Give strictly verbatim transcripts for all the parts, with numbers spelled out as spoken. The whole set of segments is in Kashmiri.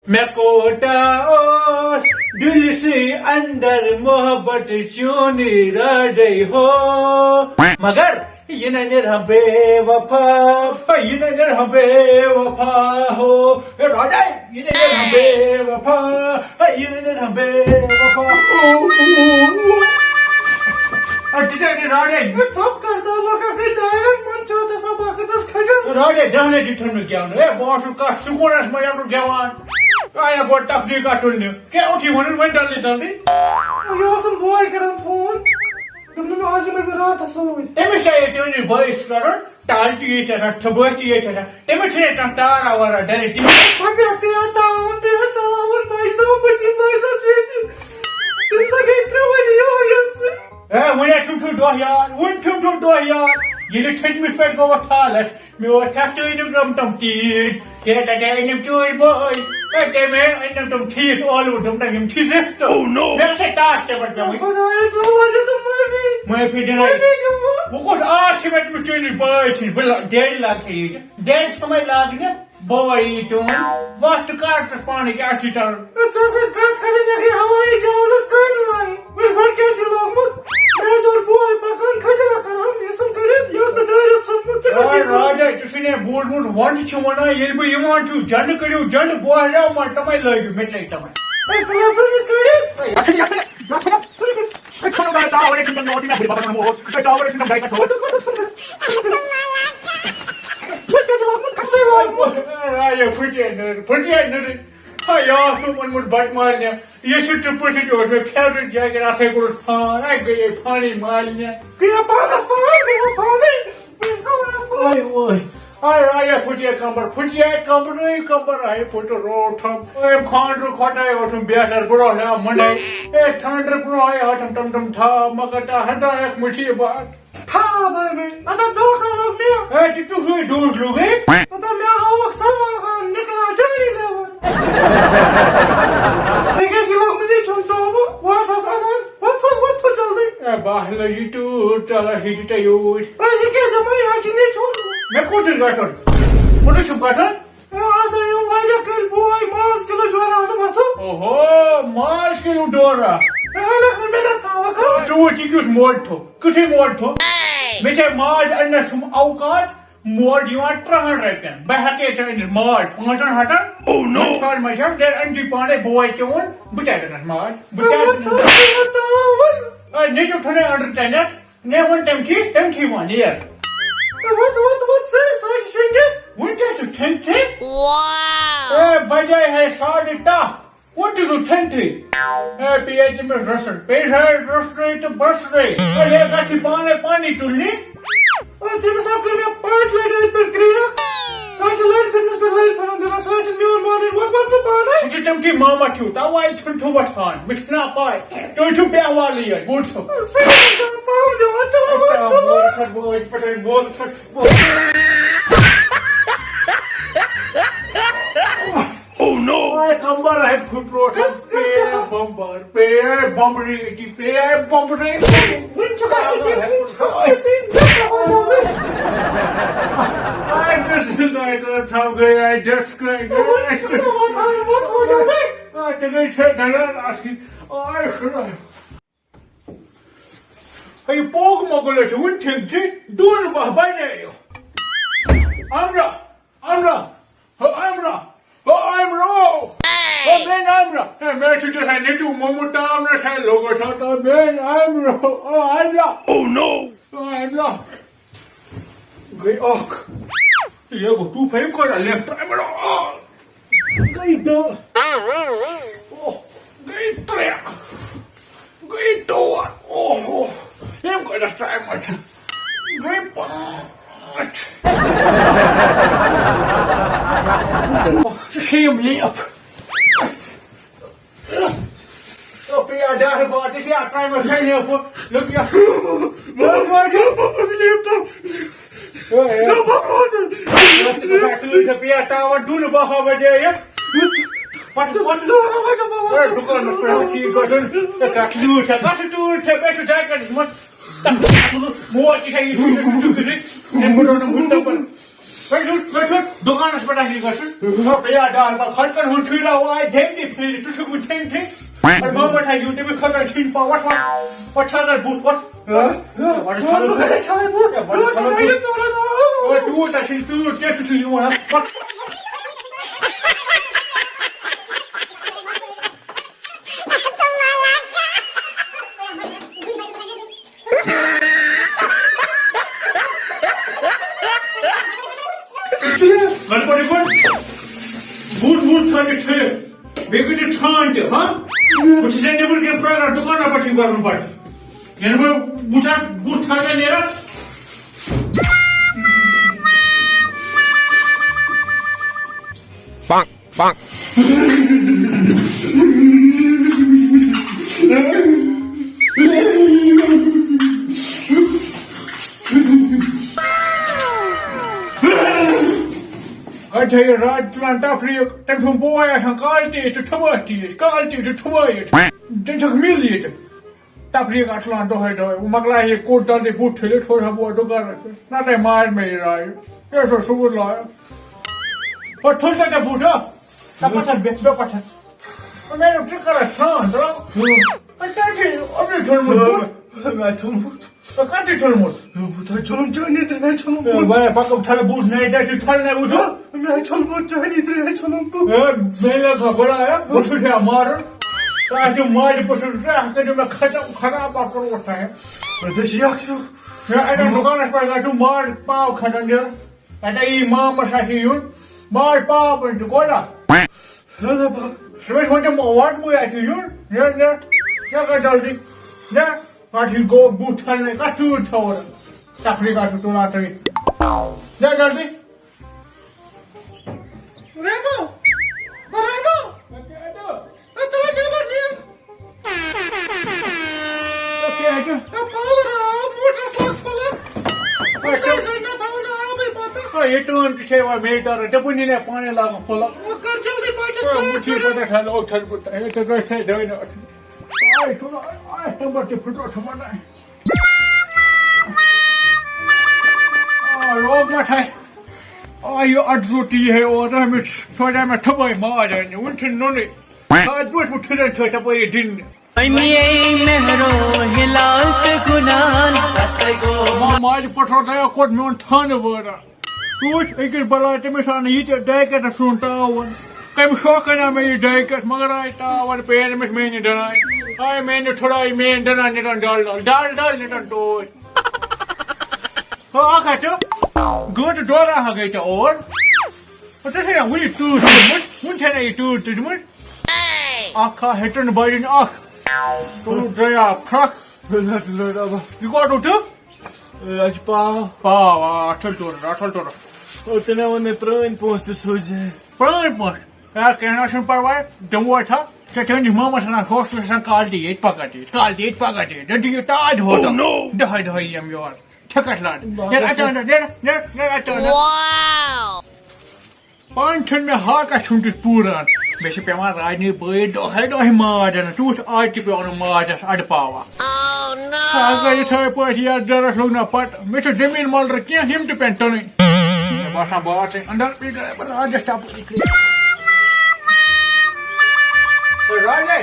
مےٚ کوٗتاہ اوس دِلسٕے اندر محبت چونٕے راڈے ہو، مگر یہِ نہ نیرہم بے وفا، یہِ نہ نیرہم بے وفا ہو۔ اے راڈے، یہِ نہ نیرہم بے وفا، یہِ نہ نیرہم بے وفا۔ اے ٹِٹے راڈے۔ ژۄپ کر، دَہ لوکا گٔے دایرن منٛز، ژےٚ اوس آسان باقٕے تَس کھجان۔ راڈے، دہنے دِتھ نہٕ گٮ۪ونہٕ۔ اے، بہٕ اوسُس کَتھ سکوٗنَس منٛز یَپٲرۍ گٮ۪وان۔ آیا گۄڈٕ تفریٖقا تُلنہِ۔ کیٛاہ اوٚتھُے ووٚنُن، وۄنۍ تَلنٕے تَلنٕے۔ یہِ اوسُم بوے کران فون۔ دوٚپُن، آز یِمَے بہٕ راتَس سۭتۍ۔ تٔمِس کیٛاہ یہِ تُہٕنٛدِس بٲیِس چھُ کَرُن؟ ٹالٹی ییٚتہِ آسان، ٹھٔبٲسۍ تہِ ییٚتہِ آسان۔ تٔمِس چھِنہٕ کانٛہہ ٹارا وارا ڈَرِ ٹی وی۔ پَتہٕ پیٚیہِ تاوُن، پیٚیہِ تاوُن، بہٕ چھُس دَپان، بہٕ دِمہٕ بہٕ چھُس ییٚتہِ۔ تٔمِس ہا گٔے ترٛےٚ ؤری یور یِنسٕے۔ ہے، وُنہِ چھُم چھُ دۄہ یاد، وُنہِ چھُم چھُ دۄہ یاد۔ ییٚلہِ ٹھٔٹمِس پٮ۪ٹھ گوٚو تھالَس، مےٚ اوس تھَکھ تُہۍ نیُک رَم ٹَم تیٖج۔ ہے، تَتہِ أنِم چٲنۍ بٲے۔ ہے، تٔمۍ أنِم تِم ٹھیٖک ٲلوٕ، دوٚپنَم، یِم چھِ رِستہٕ۔ Oh no! مےٚ ہسا ٹاٹھ تہِ پَتہٕ پٮ۪وٕنۍ۔ خۄدایا، ترٛوو وۄنۍ تہٕ معٲفی۔ معٲفی دِنَے۔ معٲفی دِمو۔ وۄنۍ کُس آس چھِ مےٚ تٔمِس چٲنِس بٲے چھِنہٕ؟ بہٕ لا-، ڈیڈی لاگہٕ ہے ییٚتہِ۔ ڈیڈی چھَمَے لاگنہِ۔ بوے یی چون، وَتھ تہٕ کر تہٕ پانہٕ کیٛاہ چھُے تَرُن؟ ہے، ژےٚ سۭتۍ کَتھ کَرٕنۍ، مےٚ گٔے ہوٲیی جہازَس کٔنۍ لایِنۍ۔ وٕچھ گۄڈٕ کیٛاہ چھُے لوگمُت۔ مےٚ حظ اوٚن بوے پَکان، کھٔجرا کَران، یہِ ژھٕن کٔڑِتھ، یہِ اوس مےٚ دٲرِتھ ژھٕنمُت، ژےٚ کَتہِ اوے چھُے راجا، ژےٚ چھُے نہ بوٗزمُت، وَنٛدٕ چھُ وَنان، ییٚلہِ بہٕ یِوان چھُس، جَنٛڈٕ کٔرِو جَنٛڈٕ، بہٕ ہاوٕ وَنٛدٕ، تَمَے لٲگِو، مےٚ تہِ لٲگۍ تَمَے۔ ہے، ژٕ ہا ژھٕن یہِ کٔڑِتھ۔ ہے، یَتھ چھُنہٕ، یَتھ چھُنہٕ، یَتھ چھُنہٕ، ژٕ ہا ژھٕن یہِ۔ ہے، ژھٕنُن، ہے، ٹاوَر ہے چھُنہٕ تَمہِ لوٹٕے مےٚ، بٕڈِ بَبَس وَنان ووت۔ ہے، ٹاوَر ہے چھُنہٕ تَمہِ ڈایہِ پٮ۪ٹھ تھوٚومُت۔ وٕچھ کیٛاہ چھُ ووتمُت، کھسٕے ووتمُت۔ اے، اے، پھٕٹے نٔر، پھٕٹے نٔر۔ ہا، یہِ اوس مےٚ ووٚنمُت بَٹہٕ مالنہِ، یہِ چھُ ٹٕپٕٹھ، یہِ اوس مےٚ favourite jacket، اَتھ ہے کوٚرُس فان، اے، گٔیے فانٕے مالنہِ۔ گٔیے پانَس فان، گٔیے فانٕے۔ آے، اوے۔ آے، آے، پھُٹے کمبر، پھُٹے کمبرٕے کمبر، آے، پھُٹ روٹھم۔ آے، خانٛدرٕ کھۄتہٕ آے اوسُم بہتر، برونٛہہ ہا مُنڈے۔ اے، خانٛدرٕ برونٛہہ آے آٹھم ٹم ٹم تھا، مگر تا ہندا اکھ مُصیبت۔ تھا بٲے مےٚ، اَدا دھوکہ لوٚگ مےٚ۔ اے، تہِ تُہُے ڈوٗنٛٹ لوٚگُے۔ اَدا مےٚ ہاوُکھ سلمان خان نِکلا جانی لیوان۔ مےٚ کیٛاہ چھُ لوٚگمُت یہِ چھُم توبہٕ، بہٕ ہسا اَنان۔ وۄتھ، وۄتھ، وۄتھ، وۄتھ جلدی۔ اے، بہٕ ہا لٔجی ٹوٗرۍ، ژٕ ہا لٔجی تہِ ژےٚ یوٗرۍ۔ اے، یہِ کیٛاہ دَپان، یہِ ہا چھُ نیٚچوٗ۔ مےٚ کوٚت چھُ گژھُن؟ کوٚت چھُ گژھُن؟ اے، آز آیو واریاہ کٲلۍ بوے، ماز کِلوٗ جورا اَنہٕ وۄتھُن۔ اوہو، ماز کِلوٗ ڈورا۔ اے، اَنکھ نہٕ مےٚ نہ تھاوَکھ، ہا۔ ژٕ وٕچھ، یہِ کیُتھ موٚٹ تھوٚو، کیُتھُے موٚٹ تھوٚو۔ مےٚ چھے ماز اَننَس چھُم اوقات، موڈ یِوان ترٛہَن رۄپیَن۔ بہٕ ہٮ۪کہٕ ییٚتہِ أنِتھ ماز پانٛژَن ہَتَن۔ Oh no! مےٚ ژھانٛڈ مَنٛز چھَم، تیٚلہِ أنۍ زِ پانَے بوے تہِ اوٚن، بہٕ کیٛازِ اَنَس ماز؟ بہٕ کیٛازِ اَنَس ماز؟ اے، نیٚچوٗ ژھٕنُے أنٛدرٕ تَنٮ۪تھ۔ مےٚ ووٚن تٔمۍ چھی، تٔمۍ چھی وَن، ییر۔ وَتھ، وَتھ، وَتھ، ژٕے، سُہ ہا چھِ شۄنٛگِتھ۔ وٕنۍ کیٛاہ چھُ ٹھٔنٛگ ٹھٔنٛگ؟ اے، بَجے ہے ساڑِ دَہ۔ وۄنۍ تہِ چھُ ٹھٔنٛڈ ٹھٔنٛڈ۔ اے، پیٚیہِ تٔمِس رٔسٕر، پیٚیہِ ہے رٔسرٕے تہٕ بٔسرٕے۔ اے، ہے، تَتھ چھِ پانَے پانی تُلنہِ۔ اے، تٔمِس ہا کٔر مےٚ پانٛژِ لَٹہِ أتھۍ پٮ۪ٹھ کرٛیک۔ سُہ ہا چھِ لَرِ پھِرنَس پٮ۪ٹھ لَرِ پھِران دِوان، سُہ ہا چھِنہٕ میون مانان۔ وۄتھ، وۄتھ ژٕ پانَے۔ سُہ چھُ تٔمۍ تھی ماما چھُ، تَوَے ژھُن چھُ وۄتھان۔ مےٚ چھِنہ پَے۔ تُہۍ چھِو بیٚہوالٕے یٲتۍ، بوٗٹھ تھوٚو۔ سُہ چھُ پَاو دِوان، چلو، وۄتھ، چلو۔ مول کھَٹ، بہٕ ٲسۍ پٮ۪ٹھ، مول کھَٹ۔ Oh no! آے کمبر ہے پھُٹروٹ۔ کس، کس پے کمبر؟ بمبر، پے بمبری أتی، پے بمبری۔ وٕنہِ چھُ کانٛہہ أتی، وٕنہِ چھُ کانٛہہ أتی۔ آے بسم اللہ کر تھاو گٔے، آے ڈس گٔے۔ وٕنہِ چھُ نہٕ واتان، وۄتھ وۄتھ وۄتھ۔ آے تہِ گٔے چھے ڈران اَصلی۔ آے خۄدایا۔ ہے، یہِ پوک مۄکُل ہے چھُ وُنہِ ٹھیٖک ٹھیٖک۔ ڈوٗنہٕ باہ بَنے یہِ۔ اَمرا، اَمرا، ہو اَمرا، ہو اَمرا۔ ہو مین اَمرا۔ ہے، مےٚ چھُ تیُتھ ہے نیٚچوٗ مومُت تام نہ چھا لوگو چھا تام مین اَمرا۔ ہو اَمرا۔ Oh no! ہو اَمرا۔ گٔے اَکھ۔ یہِ گوٚو ٹوٗ فایِو کَران لیفٹ اَمرا۔ گٔے دَہ۔ اوہ، گٔے ترٛےٚ۔ گٔے ژور۔ اوہ، اوہ۔ ییٚمہِ گۄڈنٮ۪تھ ٹایمَس چھِ۔ گٔے پانٛژھ۔ اوہ، ژٕ کھیٚیِم لیف۔ او، پیٚیا ڈَہر بار، ژےٚ چھےٚ اَتھ ٹایمَس چھےٚ لیف۔ لوٚگ یَتھ۔ لیف تھاو۔ ہے، ہے۔ نہ، بہٕ روزٕ۔ یَتھ تہِ گژھان ٹٲٹھۍ، ژےٚ پیٚیا ٹاوَر ڈُلہٕ بہہ بجے یہِ۔ پَتہٕ، پَتہٕ۔ ہے، دُکانَس پٮ۪ٹھ چھِ یہِ گژھُن۔ ہے، کَتھ لوٗٹھ چھےٚ، کَتھ ٹوٗٹھ چھےٚ، مےٚ چھُ جاکٮ۪ٹَس منٛز۔ تَتھ چھُ موج تہِ چھےٚ یہِ ٹوٗٹھ، ٹوٗٹھ، ٹوٗٹھ، ٹوٗٹھ۔ أمۍ کوٚر نہٕ وُنہِ تَپَر۔ ژٕ چھُکھ، ژٕ چھُکھ دُکانَس پٮ۪ٹھ اَسہِ گژھُن۔ ژٕ یہِ ڈار پَتہٕ خۄجہِ کَرِ ہُنٛد ٹھُرا وایہِ، دٮ۪مہِ تہِ پھِرِ، ژٕ چھُکھ وۄنۍ ٹھِنۍ ٹھِنۍ۔ وۄنۍ مٲمہٕ تھایہِ یوٗ تٔمِس خٲطرٕ ٹھِنۍ پَہہ، وۄتھ، وۄتھ، وۄتھ، چھا گژھ بُتھ، وۄتھ۔ ہہ؟ وۄتھ، چھَلہٕ بُتھ۔ چھَلہٕ بُتھ۔ ہے، وۄتھ، چھَلہٕ بُتھ۔ ہے، تیوٗت ہا چھُنہٕ تیوٗت، ژےٚ کیُتھ چھُ یِوان، وۄتھ۔ گۄڈٕ پٲٹھۍ یہِ گۄڈٕ بوٗٹ ووٗٹ تھٲوِتھ ٹھٔہرِتھ۔ بیٚیہِ کٔرِو ٹھانٛڈ تہِ، ہا؟ بہٕ چھُس ژےٚ نیٚبرٕ کَنہِ پرٛاران، دُکانَس پٮ۪ٹھ چھُے گۄڈٕ پَتہٕ۔ ییٚلہِ بہٕ وٕچھان، بُتھ تھاوان نیران۔ اَتہِ چھےٚ یہِ راج تُلان تفریٖق، تٔمۍ سُنٛد بوے آسان کالٹی ییٚتہِ، ٹھُمٲٹھ تہِ ییٚتہِ، کالٹی تہِ ٹھُمٲٹھ۔ تٔمۍ چھَکھ مِل ییٚتہِ۔ تفریٖق آسان تُلان دۄہَے دۄہَے۔ وۄنۍ مۄکلایہِ ہے کوٚٹ تَل تہِ بُتھ چھٔلِتھ، ژھوٚٹ ہا بوے دُکانَس پٮ۪ٹھ۔ نَتہٕ ہے مارِ مےٚ یہِ راے۔ یہِ اوس سُہ سُہ وُر لایان۔ ہو، تھوٚد ژےٚ بُتھ، ہو؟ ژےٚ پَتھَر بیٚہہ، بیٚہہ پَتھَر۔ وۄنۍ مےٚ دوٚپ، ژٕ کَر اَتھ سرٛان ترٛاو۔ وۄنۍ کیٛاہ چھُے اوٚبرِ ژھُنمُت بُتھ؟ مےٚ آسہِ ژھُنمُت۔ ژےٚ کَتھ چھُے ژھُنمُت؟ بُتھ ہا چھوٚلُم چانی ترٛیٚیہِ ہا چھوٚلُم۔ ہے، واے، پَکو، ژھٕنہٕ بوٗٹھ نَیہِ ڈَبہِ چھُ چھَلنَے وُچھو۔ مےٚ ہا چھوٚلمُت چانی ترٛیٚیہِ ہا چھوٚلُم بُتھ۔ ہے، مےٚ لَگا بَڑا، ہے، بُتھ چھُ مےٚ مارُن۔ تۄہہِ آسیو ماجہِ پوٚژھُس، ہے، کٔرِو مےٚ ختم، خراب اَکھ کَرو ٹایم۔ ژےٚ چھِ یَکھ ہیوٗ۔ ہے، اَتٮ۪ن دُکانَس پٮ۪ٹھ گژھِ ماجہِ پاو کھَنٛڈَن دِنۍ۔ اَتہِ یی مامَس آسہِ یُن، ماجہِ پاو پَنٕنۍ تہِ کوٗتاہ؟ ہے دَپان۔ سُہ وٕچھ وۄنۍ تِم وَٹہٕ مُے اَتہِ یُن۔ نیر، نیر، نیر کَر جلدی۔ نیر۔ پَتہٕ چھُے گوٚو بُتھ چھَلنَے، کَتھ تۭر تھاوو؟ تفریٖقا چھُ تُلان تُہۍ۔ جا جلدی۔ ریمو! ریمو! اے، تُلہٕ نیبر نیر۔ اے، پاور آو، موٹرس لاگ پلگ۔ اے، سُہ ٲسۍ نہٕ تھاوان آبٕے پتہٕ۔ اے، یہِ ٹٲم تہِ چھے وۄنۍ مے ڈرٕے، دَپُن یہِ نے پانے لاگُن پلگ۔ وۄنۍ کر جلدی بچس اے، کٲم وٕچھ یہِ کر۔ پتہٕ ٹھانو، ٹھانو، ٹھانو، ٹھانو، ٹھانو، ٹھانو، ٹھانو، ٹھانو، ٹھانو، آے، تھوڑا، آے، تمبر تہِ پھُٹرو تھوڑا۔ آ، لوگ مٹھاے۔ آ، یہِ اَڈٕ روٹی ہے اور، أمِس چھوڑا مےٚ تھوٚبَے ماز اَنہِ، وُنہِ چھُنہٕ نوٚنُے۔ آز برونٛٹھ وُچھ پھِرن چھٲتۍ تَپٲری ڈِنہِ۔ أمی مہرو ہلال تہٕ گُلال۔ ما-، ماجہِ پٹھر دیا کوٚت میون تھانہٕ وٲران۔ ٹوٗرۍ أکِس بلاے تٔمِس آو نہٕ یہِ تہِ ڈاے کَٹَس سُنٛد تاوُن۔ کَمہِ شوقہٕ اَنیٛاو مےٚ یہِ ڈاے کَٹ، مگر آے تاوَن پین أمِس میٛانہِ ڈَنان۔ آے میٛانہِ ٹھُرایہِ میٛٲنۍ ڈَنان نِٹَن ڈَل ڈَل، ڈَل ڈَل نِٹَن ٹوٗرۍ۔ ہو اَکھ ہَتھ چھُ، گٲنٛٹہٕ ڈۄڈ ہا گٔے ژےٚ اور۔ ژےٚ چھےٚ نا وُنہِ تۭر تُجمٕژ، وُنہِ چھےٚ نا یہِ تۭر تُجمٕژ۔ اَکھ ہا ہیٚٹُن بَرٕنۍ اَکھ۔ تُلُن درٛایا پھرٛکھ۔ یہِ کوٚت اوٚن ژٕ؟ اے، اَتہِ چھُ پاو۔ پاو، آ، اَٹھل ٹوٗرَس، اَٹھل ٹوٗرَس۔ او، تٔمۍ ہا ووٚن مےٚ پرٛٲنۍ پونٛسہٕ تہِ سوزِ۔ پرٛٲنۍ پونٛسہٕ؟ ہے، کینٛہہ نہ حظ چھُنہٕ پَرواے، دِمو أتھۍ ہا۔ ژےٚ چٲنِس مامَس وَنان، ہُہ اوس آسان کالٹی ییٚتہِ پَکان تہِ، کالٹی ییٚتہِ پَکان تہِ۔ دَپہِ یہِ تاج ہوٹل۔ Oh no! دۄہَے دۄہَے یِم یور۔ ٹھِکَٹ لاگنہِ۔ بہٕ نیرٕ ہسا اَتہِ اَنٛدر، نیرٕ، نیرٕ، نیرٕ اَتہِ اَنٛدر۔ Wow! پانہٕ چھُنہٕ مےٚ ہاکَس چھُنہٕ تیُتھ پوٗران۔ مےٚ چھِ پٮ۪وان راجنہِ بٲیِس دۄہَے دۄہَے ماز اَنُن۔ تیوٗت آز تہِ پیوٚو اَنُن ماز اَسہِ اَڈٕ پاوا۔ Oh no! اگر یِتھَے پٲٹھۍ یَتھ ڈَرَس لوٚگ نہ پَتہٕ، مےٚ چھِ زٔمیٖن مَلرٕ کینٛہہ، یِم تہِ پٮ۪ن تُلٕنۍ۔ مےٚ باسان بہٕ آسہٕ اَندَر، یہِ گٔے پَتہٕ راجَس تَپٲرۍ کِنۍ۔ ہے راجے،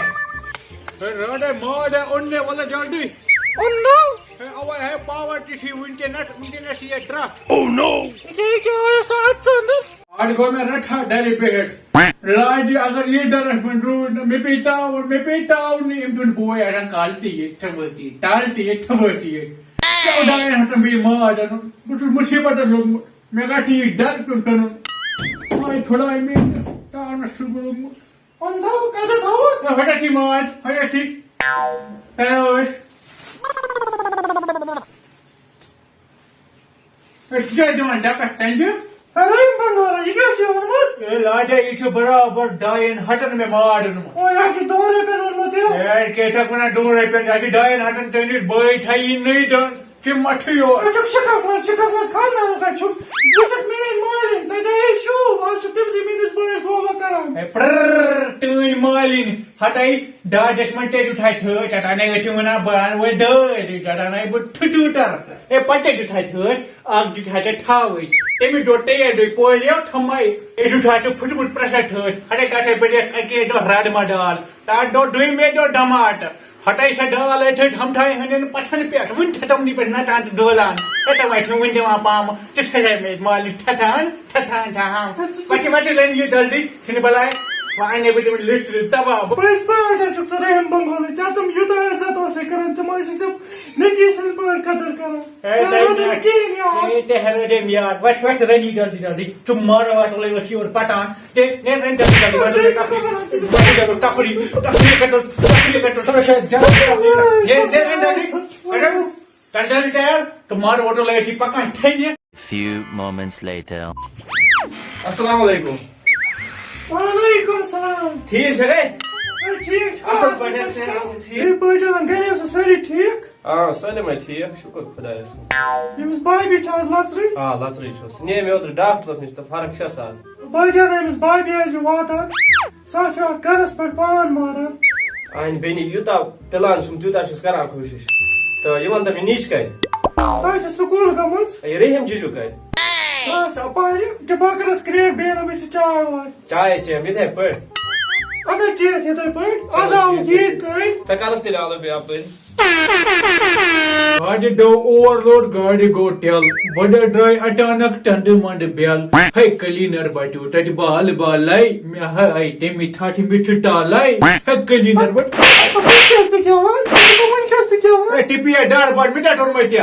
ہے راجے، ماز ہے اوٚن مےٚ، وَلہٕ جلدی۔ اوٚن نو؟ ہے، اَوَے ہے پاوَر تہِ چھُے وٕنکیٚنَس، وٕنکیٚنَس چھِ یہِ ترٛٹھ۔ Oh no! یہِ کیٛاہ آیَس اَتھ ژٕ اَندَر؟ آز گوٚو مےٚ رٹھا ڈرِ پٮ۪ٹھ۔ راجہِ اگر یہِ ڈرس منٛز روٗد نہٕ، مےٚ پیٚیہِ تاوُن، مےٚ پیٚیہِ تاوُن نہٕ أمۍ سُنٛد بوے اَڑان کالٹی ییٚتہِ تھٲومٕژ، کالٹی ییٚتہِ تھٲومٕژ ییٚتہِ۔ ژےٚ ڈاین ہَتَن بیٚیہِ ماز اَنُن، بہٕ چھُس مُصیٖبتَس لوٚگمُت، مےٚ گژھِ یہِ ڈر پیوٚن کَرُن۔ وۄنۍ پھُلاے مےٚ، تاونَس چھُس بہٕ لوٚگمُت۔ اَن تھاو، کَتہِ تھاوَتھ؟ ہے، ہۄٹٮ۪تھ چھِ ماز، ہۄٹٮ۪تھ چھِ۔ تَیار ٲسۍ۔ أسۍ چھِ دِوان ڈَکَس ٹَنٛجہِ۔ ہے، رحیم بنڈارا، یہِ کیٛاہ چھُ ووٚنمُت؟ ہے، لاجا، یہِ چھُ برابر ڈاین ہَتَن مےٚ ماز اوٚنمُت۔ او، یہِ چھُ دۄن رۄپیَن اوٚنمُت، یہِ۔ ہے، کیٛاہ چھَکھ وَنان دۄن رۄپیَن؟ اَتہِ چھِ ڈاین ہَتَن چٲنِس بٲے تھایہِ یہِ نٔے دَنٛد۔ ژےٚ ما چھُے یور؟ ژٕ چھُکھ شِکَس منٛز، شِکَس منٛز خانٛدارُک اَتہِ چھُکھ۔ یہِ چھَکھ میٛٲنۍ مالِنۍ، تۄہہِ دَہے شوٗب، آز چھِ تٔمۍ سٕے میٛٲنِس بٲیِس لوبہ کَران۔ ہے، پرٛرر، تُہٕنٛدۍ مالِنۍ۔ ہٹے، ڈاڈس منٛز ٹیٹو تھایہِ تھٲج، ٹٹانے ٲسۍ وَنان بہٕ اَنہٕ وۄنۍ دٲج، ٹٹانے بہٕ ٹھُٹوٗٹر۔ ہے، پتہٕ ٹیٹو تھایہِ تھٲج، اَکھ دیُت ہایہِ ژےٚ تھاوٕج۔ تٔمِس ڈوٚڈ ٹیٹو پوریو تھمے، ہے، دیُت ہایہِ ژےٚ پھُٹمُت پرٛٮ۪شر تھٲج۔ ہٹے، تَتھے پٮ۪ٹھ اَکے دۄہ رادما دال، تَتھ دۄہ دوٚیمے دۄہ ٹماٹر۔ ہٹے، سۄ دال ہے تھٲج ہمتھایہِ ہٕنٛدٮ۪ن پَتھن پٮ۪ٹھ، وُنہِ چھِ تِمنٕے پٮ۪ٹھ نَژان تہٕ ڈولان۔ ہے، تِمے چھِ وُنہِ دِوان پامہٕ، ژٕ چھَکھ مےٚ مالِچ تھٮ۪تان۔ تھان تھاہم۔ پتہٕ وتہِ رنہِ یہِ جلدی، چھِنہٕ بلاے۔ وۄنۍ انے بہٕ تِمن لِسٹ دباو بہٕ۔ پٔزۍ پٲٹھۍ ہا چھُکھ ژٕ رحیم بنگولٕے، ژےٚ تِم یوٗتاہ عزت اوسُے کران، ژٕ ما ٲسٕے ژےٚ نیٚچوۍ سٕنٛدۍ پٲٹھۍ قدر کران؟ اے، ژےٚ تۄہہِ روزُن کینٛہہ یاد۔ اے، تۄہہِ ہا رٔٹِم یاد۔ وۄتھ، وۄتھ، رنہِ یہِ جلدی، جلدی۔ ژٕ مارٕ واتھ، وۄتھ یور پٹان۔ دے، نیر رنہِ جلدی، جلدی، وۄتھ، وۄتھ، ٹکری، ٹکری، ٹکری، ٹکری، ٹکری، ٹکری، ٹکری، ٹکری، ٹکری، ٹکری، ٹکری، ٹکری، ٹکری، ٹکری، ٹکری، ٹکری، ٹکری، تَتہِ درِ ٹیر تہٕ مارٕ ووٹو لٲگِتھ یہِ پَکان ٹھیٚنہِ۔ Few moments later. السلام علیکم۔ وعلیکم السلام۔ ٹھیٖک چھا گَرِ؟ ہے، ٹھیٖک چھُ۔ اَصٕل پٲٹھۍ حظ، صحت چھُ ٹھیٖک؟ ہے، بٲے جان، گَرِ ٲسوا سٲری ٹھیٖک؟ آ، سٲلِم حظ ٹھیٖک، شُکُر خۄدایَس کُن۔ ییٚمِس بابی چھِ آز لَژرٕے؟ آ، لَژرٕے چھُس۔ نِیے مےٚ اوترٕ ڈاکٹرَس نِش تہٕ فرق چھَس آز۔ بٲے جان، أمِس بابی آسہِ واتان، سۄ چھِ اَتھ گَرَس پٮ۪ٹھ پان ماران۔ اہنہِ بیٚنہِ یوٗتاہ پلان چھُم، تیوٗتاہ چھُس کران کوٗشِش۔ تہٕ یہِ وَن تہٕ مےٚ، نِچ کَتہِ؟ سۄ چھِ سکوٗل گٔمٕژ۔ یہِ رحیم جِجُو کَتہِ؟ سۄ آسہِ اَپارِ، کہِ بہٕ کَرَس کرٛیک، بیٚیہِ اَنہٕ بہٕ یہِ چاے واے۔ چاے چٮ۪م یِتھَے پٲٹھۍ۔ اَدٕ چیٚیَتھ یِتھَے پٲٹھۍ۔ آز آوُکھ ییٖتۍ کٲلۍ۔ تہٕ کَرَس تیٚلہِ آلو بیٚیہِ اَپٲرۍ۔ گاڑِ ڈو اوور لوڈ، گاڑِ گوٚو ٹٮ۪ل۔ بۄڈٕ درٛاے اچانک ٹنڈٕ منڈٕ بیل۔ ہے کلینر بٹیو تتہِ بال بالے، مےٚ ہاے تٔمۍ ٹھاٹھِ مِٹھِ ٹالے۔ ہے کلینر بٹ۔ وۄنۍ کیٛاہ چھِ ژٕ کھٮ۪وان؟ وۄنۍ کیٛاہ چھِ ژٕ کھٮ۪وان؟ ہے ٹِپی ہے ڈر بٹ مِٹا ٹوٚرمُت تہِ۔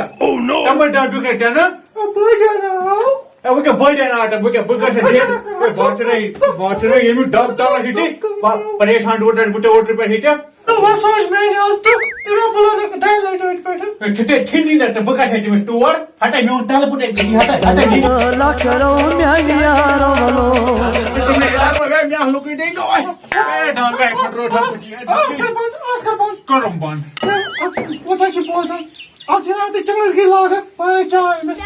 تمے ڈر ڈُکے تہِ نہ۔ بٲے جان آو۔ ہے وۄنۍ کیٛاہ بٲے جان آو تہٕ بہٕ کیٛاہ، بہٕ گژھٕ ہے۔ ہے باتھ چھُ رہی، باتھ چھُ رہی، ییٚمیُک ڈب ژلان چھُ تہِ۔ پریشان روٗد بہٕ تہِ اوترٕ پٮ۪ٹھ ییٚتہِ۔ تہٕ وۄنۍ سوٗنٛچ میٛانہِ آز تُک، تٔمۍ ہا بُلو نہٕ دَہہِ لَٹہِ أتھۍ پٮ۪ٹھ۔ ہے، ژٕ تہِ ژھٕنی نہ تہٕ بہٕ کَتہِ ہٮ۪کہٕ تٔمِس تور؟ ہَٹے میون تَلہٕ پُٹے گٔژھی، ہَٹے، ہَٹے گٔژھی۔ لَکھ کَرو میٛانہِ یارو وَلو۔ ژٕ تہِ مےٚ یارو، ہے، مےٚ لُکٕے ڈے گوٚو۔ ہے، ڈانٛگہٕ ہے پھٕٹرو ڈانٛگہٕ۔ آز کَر بنٛد، آز کَر بنٛد۔ کَرُم بنٛد۔ ہے، اَتھ کوٗتاہ چھِ بوزان؟ اَتھ چھِ راتٕے چٲنٛٹۍ گٔے لاگان، پانَے چاے أمِس۔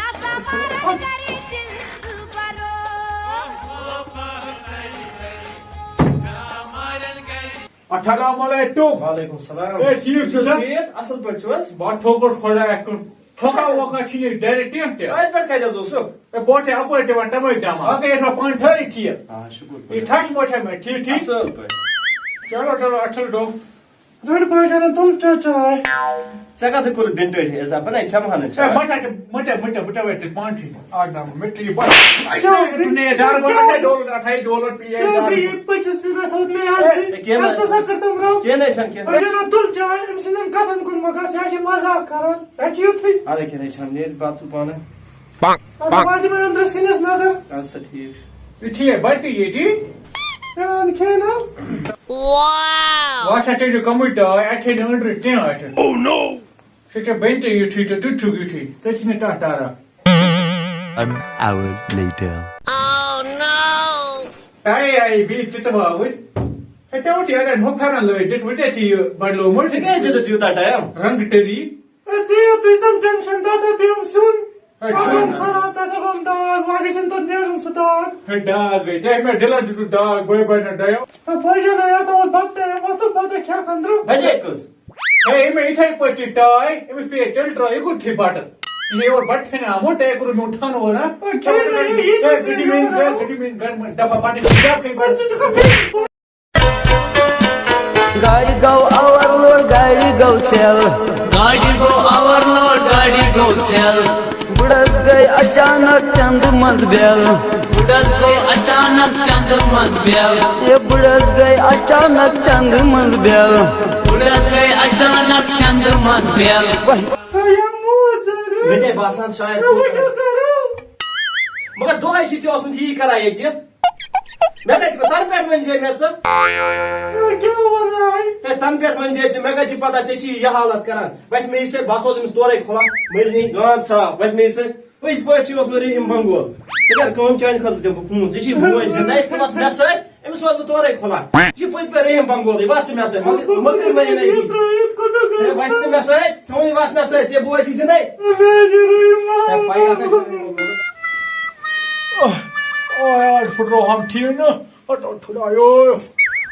السلام علیکم۔ وعلیکم السلام۔ ہے، ٹھیٖک چھُ سا؟ ٹھیٖک، اَصٕل پٲٹھۍ چھُو حظ؟ بَس ٹھوکُر خۄدایَس کُن۔ تھۄکا وۄکا چھُنہٕ یہِ ڈَرِ کینٛہہ تہِ۔ اَتہِ پٮ۪ٹھ کَتہِ حظ اوسُکھ؟ ہے، بہٕ چھُسَے اَپٲرۍ دِوان تَمٲے دَما۔ اَکھ گٔے یَتھ وۄنۍ پانہٕ ٹھٔہرٕے ٹھیٖک۔ آ، شُکُر یہِ خۄدایَس۔ ٹھَچھ موٹھا مےٚ، ٹھیٖک، ٹھیٖک؟ اَصٕل پٲٹھۍ۔ چلو، چلو، اَتھ چھُنہٕ ڈوٚم۔ رٔٹ بٲے جانَن تُل چا چاے۔ ژےٚ کَتھ کوٚرُتھ بِنٹٲجی حِساب؟ بہٕ نَے چَمہٕ ہا نہٕ ہے، چاے۔ مَٹھا تہِ، مَٹھا، مَٹھا، بہٕ تہِ وَٹہٕ پانہٕ چھُے۔ اَکھ دَم، مےٚ تہِ یہِ بَس۔ اَسہِ کیٛاہ چھُ نہٕ یہِ ڈَر گوٚمُت، ہے، ڈولہٕ رَٹھ، ہے، ڈولہٕ رَٹھ، پیٚیہِ ہے کیٛاہ ڈَر۔ گٔے یہِ پٔژھِس سۭتۍ رَٹھ، ہے، مےٚ آز ہے، تہِ؟ کینٛہہ نہ آز تہِ ہسا کٔر تٔمۍ رَب۔ کینٛہہ نہ چھَنہٕ، کینٛہہ۔ بٲے جانہ، تُل چاے، أمۍ سٕنٛدٮ۪ن کَتھَن کُن مہ گژھ، یہِ ہا چھِ مَزاق کَران، یہِ ہا چھِ یُتھُے۔ اَدٕ کینٛہہ نہ چھَنہٕ، نیرِ بَتہٕ تُل پانَے۔ اَدٕ واتہِ مےٚ أنٛدرٕ سِنِس نظر۔ اَدٕ سا ٹھیٖک چھُ۔ یُتھُے ہے بَٹہٕ ییٚتی۔ ہے، اَدٕ کھے نا۔ وۄنۍ ہسا چیٚیہِ کَمٕے ٹاے، اَتہِ چھے نہٕ أنٛدرٕ کینٛہہ اَتہِ۔ سُہ چھےٚ بیٚنہِ تہِ یُتھُے تہٕ تُہۍ چھُکھ یُتھُے، ژےٚ چھِ نہٕ کانٛہہ تَران۔ One hour later. آے، آے، بیٚیہِ تہِ تہٕ واوٕج۔ ہے، ژےٚ وُچھ، یہِ اَتٮ۪ن ہُہ پھٮ۪رَن لٲگِتھ، وُچھ ژےٚ چھِ یہِ بَدلومُت۔ ژےٚ کیٛازِ دیُتُتھ یوٗتاہ ٹایم؟ رنٛگ تٔری۔ ہے، ژےٚ یوت تُہۍ سَمجھان چھَنہٕ، تَتھ ہا پیوٚم سیُن۔ ہے، آرام سیُن۔ خراب، تَتھ ہا گوٚم داغ، وۄنۍ گژھن تَتھ نیرُن سُہ داغ۔ ہے، داغ گٔے، تۄہہِ مےٚ دِلَس دیُتُتھ داغ، بٔے بَنہِ ڈایو۔ ہے، بٲے جان، ہے، یَتھ اوس بَتہٕ ٹایم وۄتھُن، پَتہٕ کھٮ۪کھ أنٛدرٕ۔ بَجے کٔژ؟ ہے، أمۍ ہے یِتھَے پٲٹھۍ چھِ ٹاے، أمِس پیٚیہِ تیٚلہِ ترٛٲے، یہِ کوٚت چھِ بَٹہٕ؟ یہِ ہے یورٕ بَٹہٕ کھٮ۪نہِ آمُت، ہے کوٚرُن میون ٹھَن ووٚن، ہا؟ ہے، کھٮ۪ن ہے، یہِ، یہِ، ہے، گٔٹی میٛٲنۍ گٔٹی میٛٲنۍ گٔٹۍ، دَپان پَتہٕ چھِ بیٛاکھ کھٮ۪ن۔ گاڑِ گوٚو اوورلوڈ، گاڑِ گوٚو ژھٮ۪ل۔ گاڑِ گوٚو اوورلوڈ، گاڑِ گوٚو ژھٮ۪ل۔ بُڈس گٔے اچانک چندٕ منٛز بیل۔ بُڈس گٔے اچانک چندٕ منٛز بیل۔ ہے بُڈس گٔے اچانک چندٕ منٛز بیل۔ بُڈس گٔے اچانک چندٕ منٛز بیل۔ وۄنۍ مےٚ تے باسان شاید مگر دۄہے چھِ ژےٚ اوسمُت یی کران ییٚتہِ۔ مےٚ کَتہِ چھِ، تَنہٕ پٮ۪ٹھ ؤنۍ زِ مےٚ ژٕ۔ کیٛاہ وَنان؟ ہے، تَنہٕ پٮ۪ٹھ ؤنۍ زِ ژٕ، مےٚ کَتہِ چھِ پَتہ ژےٚ چھی یہِ حالت کران۔ وَتہِ مے سۭتۍ بہٕ ہسا اوس أمِس تورَے کھُلان، مٔلۍ نی گانٛد صاف۔ وَتہِ مے سۭتۍ پٔزۍ پٲٹھۍ چھُے اوسمُت رحیٖم بنگول۔ ژٕ کر کٲم، چانہِ خٲطرٕ دِمہٕ بہٕ خوٗن۔ ژےٚ چھی بوے زِندَے، ژٕ وَتھ مےٚ سۭتۍ، أمِس سوزٕ بہٕ تورَے کھُلان۔ یہِ چھِ پٔزۍ پٲٹھۍ رحیٖم بنگولٕے، وَتھ ژٕ مےٚ سۭتۍ۔ مگر، مگر مےٚ یہِ نَے ہے، وَتھ ژٕ مےٚ سۭتۍ، ژٕ وَنہِ وَتھ مےٚ سۭتۍ، ژےٚ بوے چھی زِندَے۔ ہے، پَیہِ اَتھ ہے چھِ رحیٖم بنگول۔ آہ، آہ، یار، پھٕٹرووہم ٹھیٖک نہٕ۔ ہَتو خۄدایو۔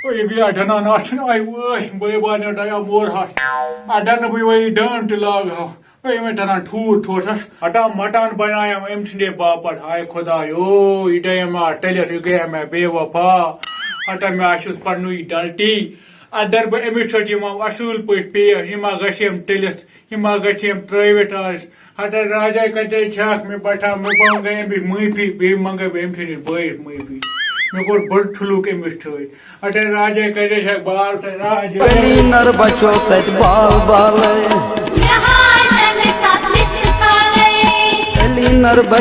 او، یہِ گٔیا ڈنان اَتھ چھُنہٕ آے وٲے، بٲے بارنیو ڈَیاو مور ہَتھ۔ اَتھ ڈَنہٕ بہٕ وۄنۍ یہِ ڈٲن تہِ لاگہٕ ہاو۔ او، یِمَے تَران ٹھوٗر ٹھوٹھَس۔ ہَٹا مَٹان بَنایَم أمۍ سٕنٛدے باپَتھ۔ ہاے خۄدایو، یہِ ڈَیَم ما ٹٔلِتھ، یہِ گٔیَم مےٚ بے وفا۔ ہَٹا مےٚ آسیُس پَننُے ڈَلٹی۔ اَتھ دَرٕ بہٕ أمِس سۭتۍ یِمَو اَصٕل پٲٹھۍ پیش، یہِ ما گژھِ أمۍ ٹٔلِتھ۔ یہِ ما گژھِ أمۍ ترٛٲوِتھ آز؟ ہَتہٕ راجا کَتہِ چھَکھ؟ مےٚ پَٹھا، مےٚ منٛگے أمِس معٲفی، بیٚیہِ منٛگے بہٕ أمۍ سٕنٛدِس بٲیِس معٲفی۔ مےٚ کوٚر بٔڑ ٹھُلُک أمِس سۭتۍ۔ ہَتہٕ راجا کَتہِ چھَکھ؟ بال تہٕ راجا۔ کلینر بچو تتہِ بال بالے۔ مےٚ ہاے تَمہِ ساتہٕ مِس کالے۔ کلینر بچو